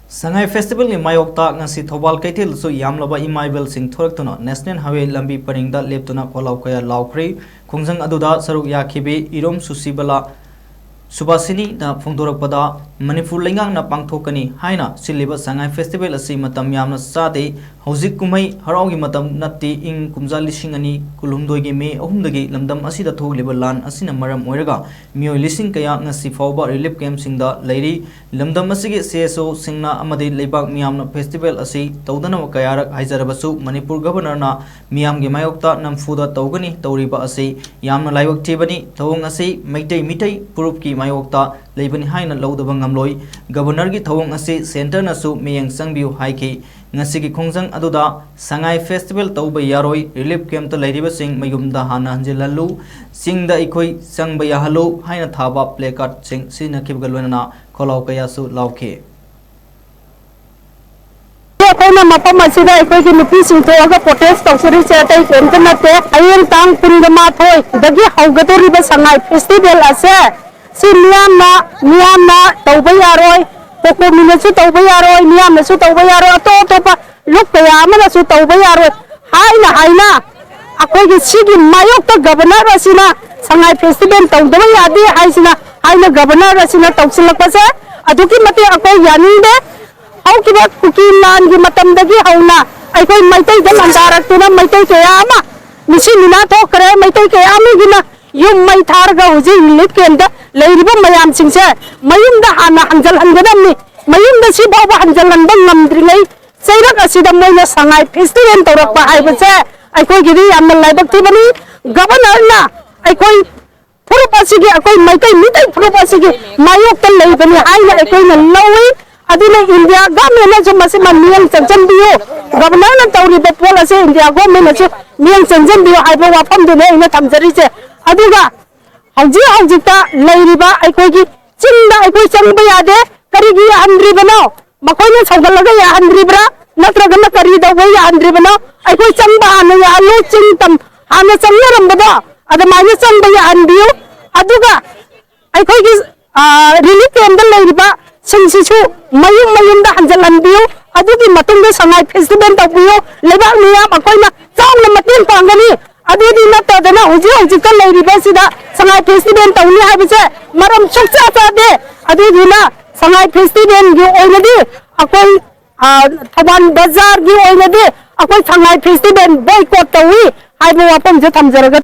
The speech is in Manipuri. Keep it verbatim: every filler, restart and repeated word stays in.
ꯁꯉꯥꯏ ꯐꯦꯁꯇꯤꯚꯦꯜꯒꯤ ꯃꯥꯌꯣꯛꯇ ꯉꯁꯤ ꯊꯧꯕꯥꯜ ꯀꯩꯊꯦꯜꯗꯁꯨ ꯌꯥꯝꯂꯕ ꯏꯃꯥ ꯏꯕꯦꯜꯁꯤꯡ ꯊꯣꯔꯛꯇꯨꯅ ꯅꯦꯁꯅꯦꯜ ꯍꯥꯏꯋꯦ ꯂꯝꯕꯤ ꯄꯔꯤꯡꯗ ꯂꯦꯞꯇꯨꯅ ꯈꯣꯜꯂꯥꯎ ꯀꯌꯥ ꯂꯥꯎꯈ꯭ꯔꯦ꯫ ꯈꯣꯡꯖꯪ ꯑꯗꯨꯗ ꯁꯔꯨꯛ ꯌꯥꯈꯤꯕꯤ ꯏꯔꯣꯝ ꯁꯨꯁꯤꯕꯂꯥ ꯁꯨꯕꯥꯁꯤꯅꯤꯅ ꯐꯣꯡꯗꯣꯔꯛꯄꯗ, ꯃꯅꯤꯄꯨꯔ ꯂꯩꯉꯥꯛꯅ ꯄꯥꯡꯊꯣꯛꯀꯅꯤ ꯍꯥꯏꯅ ꯁꯤꯜꯂꯤꯕ ꯁꯉꯥꯏ ꯐꯦꯁꯇꯤꯚꯦꯜ ꯑꯁꯤ ꯃꯇꯝ ꯌꯥꯝꯅ ꯆꯥꯗꯦ꯫ ꯍꯧꯖꯤꯛ ꯀꯨꯝꯍꯩ ꯍꯔꯥꯎꯒꯤ ꯃꯇꯝ ꯅꯠꯇꯦ꯫ ꯏꯪ ꯀꯨꯝꯖꯥ ꯂꯤꯁꯤꯡ ꯑꯅꯤ ꯀꯨꯟꯍꯨꯝꯗꯣꯏꯒꯤ ꯃꯦ ꯑꯍꯨꯝꯗꯒꯤ ꯂꯝꯗꯝ ꯑꯁꯤꯗ ꯊꯣꯛꯂꯤꯕ ꯂꯥꯟ ꯑꯁꯤꯅ ꯃꯔꯝ ꯑꯣꯏꯔꯒ ꯃꯤꯑꯣꯏ ꯂꯤꯁꯤꯡ ꯀꯌꯥ ꯉꯁꯤ ꯐꯥꯎꯕ ꯔꯤꯂꯤꯐ ꯀꯦꯝꯞꯁꯤꯡꯗ ꯂꯩꯔꯤ꯫ ꯂꯝꯗꯝ ꯑꯁꯤꯒꯤ ꯁꯤ ꯑꯦꯁ ꯑꯣꯁꯤꯡꯅ ꯑꯃꯗꯤ ꯂꯩꯕꯥꯛ ꯃꯤꯌꯥꯝꯅ ꯐꯦꯁꯇꯤꯚꯦꯜ ꯑꯁꯤ ꯇꯧꯗꯅꯕ ꯀꯌꯥꯔꯛ ꯍꯥꯏꯖꯔꯕꯁꯨ, ꯃꯅꯤꯄꯨꯔ ꯒꯚꯔꯅꯔꯅ ꯃꯤꯌꯥꯝꯒꯤ ꯃꯥꯌꯣꯛꯇ ꯅꯝꯐꯨꯗ ꯇꯧꯒꯅꯤ ꯇꯧꯔꯤꯕ ꯑꯁꯤ ꯌꯥꯝꯅ ꯂꯥꯏꯕꯛ ꯊꯤꯕꯅꯤ꯫ ꯊꯧꯑꯣꯡ ꯑꯁꯤ ꯃꯩꯇꯩ ꯃꯤꯇꯩ ꯐꯨꯔꯨꯞꯀꯤ ꯃꯥꯌꯣꯛꯇ ꯂꯩꯕꯅꯤ ꯍꯥꯏꯅ ꯂꯧꯗꯕ ꯉꯝꯂꯣꯏ꯫ ꯒꯚꯔꯅꯔꯒꯤ ꯊꯧꯑꯣꯡ ꯑꯁꯤ ꯁꯦꯟꯇꯔꯅꯁꯨ ꯃꯤꯠꯌꯦꯡ ꯆꯪꯕꯤꯌꯨ ꯍꯥꯏꯈꯤ꯫ ꯉꯁꯤꯒꯤ ꯈꯣꯡꯖꯪ ꯑꯗꯨꯗ ꯁꯉꯥꯏ ꯐꯦꯁꯇꯤꯚꯦꯜ ꯇꯧꯕ ꯌꯥꯔꯣꯏ, ꯔꯤꯂꯤꯐ ꯀꯦꯝꯞꯇ ꯂꯩꯔꯤꯕꯁꯤꯡ ꯃꯌꯨꯝꯗ ꯍꯥꯟꯅ ꯍꯟꯖꯤꯜꯍꯜꯂꯨ, ꯆꯤꯡꯗ ꯑꯩꯈꯣꯏ ꯆꯪꯕ ꯌꯥꯍꯜꯂꯨ ꯍꯥꯏꯅ ꯊꯥꯕ ꯄ꯭ꯂꯦ ꯀꯥꯔꯗꯁꯤꯡ ꯁꯤꯖꯤꯟꯅꯈꯤꯕꯒ ꯂꯣꯏꯅꯅ ꯈꯣꯜꯂꯥꯎ ꯀꯌꯥꯁꯨ ꯂꯥꯎꯈꯤ꯫ ꯑꯩꯈꯣꯏꯅ ꯃꯐꯝ ꯑꯁꯤꯗ ꯑꯩꯈꯣꯏꯒꯤ ꯅꯨꯄꯤꯁꯤꯡ ꯊꯣꯛꯑꯒ ꯄ꯭ꯔꯣꯇꯦꯁ ꯇꯧꯖꯔꯤꯁꯦ ꯑꯇꯩ ꯀꯔꯤꯝꯇ ꯅꯠꯇꯦ꯫ ꯍꯌꯦꯡ ꯇꯥꯡ ꯀꯨꯟꯒ ꯃꯥꯊꯣꯏꯗꯒꯤ ꯍꯧꯒꯗꯧꯔꯤꯕ ꯁꯉꯥꯏ ꯐꯦꯁꯇꯤꯚꯦꯜ ꯑꯁꯦ ꯁꯤ ꯃꯤꯌꯥꯝꯅ, ꯃꯤꯌꯥꯝꯅ ꯇꯧꯕ ꯌꯥꯔꯣꯏ, ꯀꯣꯀꯣꯃꯤꯅꯁꯨ ꯇꯧꯕ ꯌꯥꯔꯣꯏ, ꯃꯤꯌꯥꯝꯅꯁꯨ ꯇꯧꯕ ꯌꯥꯔꯣꯏ, ꯑꯇꯣꯞ ꯑꯇꯣꯞꯄ ꯂꯨꯞ ꯀꯌꯥ ꯑꯃꯅꯁꯨ ꯇꯧꯕ ꯌꯥꯔꯣꯏ ꯍꯥꯏꯅ ꯍꯥꯏꯅ ꯑꯩꯈꯣꯏꯒꯤ ꯁꯤꯒꯤ ꯃꯥꯌꯣꯛꯇ ꯒꯕꯔꯅꯔ ꯑꯁꯤꯅ ꯁꯉꯥꯏ ꯐꯦꯁꯇꯤꯚꯦꯜ ꯇꯧꯗꯕ ꯌꯥꯗꯦ ꯍꯥꯏꯁꯤꯅ ꯍꯥꯏꯅ ꯒꯕꯔꯅꯔ ꯑꯁꯤꯅ ꯇꯧꯁꯤꯜꯂꯛꯄꯁꯦ ꯑꯗꯨꯛꯀꯤ ꯃꯇꯤꯛ ꯑꯩꯈꯣꯏ ꯌꯥꯅꯤꯡꯗꯦ꯫ ꯍꯧꯈꯤꯕ ꯀꯨꯀꯤ ꯂꯥꯟꯒꯤ ꯃꯇꯝꯗꯒꯤ ꯍꯧꯅ ꯑꯩꯈꯣꯏ ꯃꯩꯇꯩꯗ ꯂꯥꯟꯗꯥꯔꯛꯇꯨꯅ ꯃꯩꯇꯩ ꯀꯌꯥ ꯑꯃ ꯃꯤꯁꯤ ꯃꯤꯅꯥ ꯊꯣꯛꯈ꯭ꯔꯦ꯫ ꯃꯩꯇꯩ ꯀꯌꯥ ꯑꯃꯒꯤꯅ ꯌꯨꯝ ꯃꯩ ꯊꯥꯔꯒ ꯍꯧꯖꯤꯛ ꯔꯤꯂꯤꯐ ꯀꯦꯝꯞꯇ ꯂꯩꯔꯤꯕ ꯃꯌꯥꯝꯁꯤꯡꯁꯦ ꯃꯌꯨꯝꯗ ꯍꯥꯟꯅ ꯍꯟꯖꯜꯍꯟꯒꯗꯕꯅꯤ꯫ ꯃꯌꯨꯝꯗ ꯁꯤ ꯐꯥꯎꯕ ꯍꯟꯖꯜꯍꯟꯕ ꯉꯝꯗ꯭ꯔꯤꯉꯩ ꯆꯩꯔꯛ ꯑꯁꯤꯗ ꯃꯣꯏꯅ ꯁꯉꯥꯏ ꯐꯦꯁꯇꯤꯚꯦꯜ ꯇꯧꯔꯛꯄ ꯍꯥꯏꯕꯁꯦ ꯑꯩꯈꯣꯏꯒꯤꯗꯤ ꯌꯥꯝꯅ ꯂꯥꯏꯕꯛ ꯊꯤꯕꯅꯤ꯫ ꯒꯕꯔꯅꯔꯅ ꯑꯩꯈꯣꯏ ꯐꯨꯔꯨꯞ ꯑꯁꯤꯒꯤ, ꯑꯩꯈꯣꯏ ꯃꯩꯇꯩ ꯃꯤꯇꯩ ꯐꯨꯔꯨꯞ ꯑꯁꯤꯒꯤ ꯃꯥꯌꯣꯛꯇ ꯂꯩꯕꯅꯤ ꯍꯥꯏꯅ ꯑꯩꯈꯣꯏꯅ ꯂꯧꯏ꯫ ꯑꯗꯨꯅ ꯏꯟꯗꯤꯌꯥ ꯒꯚꯔꯟꯃꯦꯟꯠꯅꯁꯨ ꯃꯁꯤꯃ ꯃꯤꯠꯌꯦꯡ ꯆꯪꯁꯤꯟꯕꯤꯌꯨ꯫ ꯒꯕꯔꯅꯔꯅ ꯇꯧꯔꯤꯕ ꯄꯣꯠ ꯑꯁꯤ ꯏꯟꯗꯤꯌꯥ ꯒꯚꯔꯟꯃꯦꯟꯠꯅꯁꯨ ꯃꯤꯠꯌꯦꯡ ꯆꯪꯁꯤꯟꯕꯤꯌꯨ ꯍꯥꯏꯕ ꯋꯥꯐꯝꯗꯨꯅꯤ ꯑꯩꯅ ꯊꯝꯖꯔꯤꯁꯦ꯫ ꯑꯗꯨꯒ ꯍꯧꯖꯤꯛ ꯍꯧꯖꯤꯛꯇ ꯂꯩꯔꯤꯕ ꯑꯩꯈꯣꯏꯒꯤ ꯆꯤꯡꯗ ꯑꯩꯈꯣꯏ ꯆꯪꯕ ꯌꯥꯗꯦ꯫ ꯀꯔꯤꯒꯤ ꯌꯥꯍꯟꯗ꯭ꯔꯤꯕꯅꯣ? ꯃꯈꯣꯏꯅ ꯁꯧꯒꯠꯂꯒ ꯌꯥꯍꯟꯗ꯭ꯔꯤꯕ꯭ꯔꯥ? ꯅꯠꯇ꯭ꯔꯒꯅ ꯀꯔꯤ ꯇꯧꯕ ꯌꯥꯍꯟꯗ꯭ꯔꯤꯕꯅꯣ? ꯑꯩꯈꯣꯏ ꯆꯪꯕ ꯍꯥꯟꯅ ꯌꯥꯍꯜꯂꯨ, ꯆꯤꯡ ꯇꯝ ꯍꯥꯟꯅ ꯆꯪꯅꯔꯝꯕꯗꯣ ꯑꯗꯨꯃꯥꯏꯅ ꯆꯪꯕ ꯌꯥꯍꯟꯕꯤꯌꯨ꯫ ꯑꯗꯨꯒ ꯑꯩꯈꯣꯏꯒꯤ, ꯑ, ꯔꯤꯂꯤꯐ ꯀꯦꯝꯞꯇ ꯂꯩꯔꯤꯕ ꯁꯤꯡꯁꯤꯁꯨ ꯃꯌꯨꯝ ꯃꯌꯨꯝꯗ ꯍꯟꯖꯤꯜꯍꯟꯕꯤꯌꯨ꯫ ꯑꯗꯨꯒꯤ ꯃꯇꯨꯡꯗ ꯁꯉꯥꯏ ꯐꯦꯁꯇꯤꯚꯦꯜ ꯇꯧꯕꯤꯌꯨ꯫ ꯂꯩꯕꯥꯛ ꯃꯤꯌꯥꯝ ꯑꯩꯈꯣꯏꯅ ꯆꯥꯎꯅ ꯃꯇꯦꯡ ꯄꯥꯡꯒꯅꯤ꯫ ꯑꯗꯨꯗꯤ ꯅꯠꯇꯗꯅ ꯍꯧꯖꯤꯛ ꯍꯧꯖꯤꯛꯇ ꯂꯩꯔꯤꯕꯁꯤꯗ ꯁꯉꯥꯏ ꯐꯦꯁꯇꯤꯚꯦꯜ ꯇꯧꯅꯤ ꯍꯥꯏꯕꯁꯦ ꯃꯔꯝ ꯁꯨꯛꯆꯥ ꯆꯥꯗꯦ꯫ ꯑꯗꯨꯗꯨꯅ ꯁꯉꯥꯏ ꯐꯦꯁꯇꯤꯚꯦꯜꯒꯤ ꯑꯣꯏꯅꯗꯤ ꯑꯩꯈꯣꯏ, ꯑ, ꯊꯧꯕꯥꯜ ꯕꯖꯥꯔꯒꯤ ꯑꯣꯏꯅꯗꯤ ꯑꯩꯈꯣꯏ ꯁꯉꯥꯏ ꯐꯦꯁꯇꯤꯚꯦꯜ ꯕꯣꯏꯀꯣꯠ ꯇꯧꯏ ꯍꯥꯏꯕ ꯋꯥꯐꯝꯁꯦ ꯊꯝꯖꯔꯒ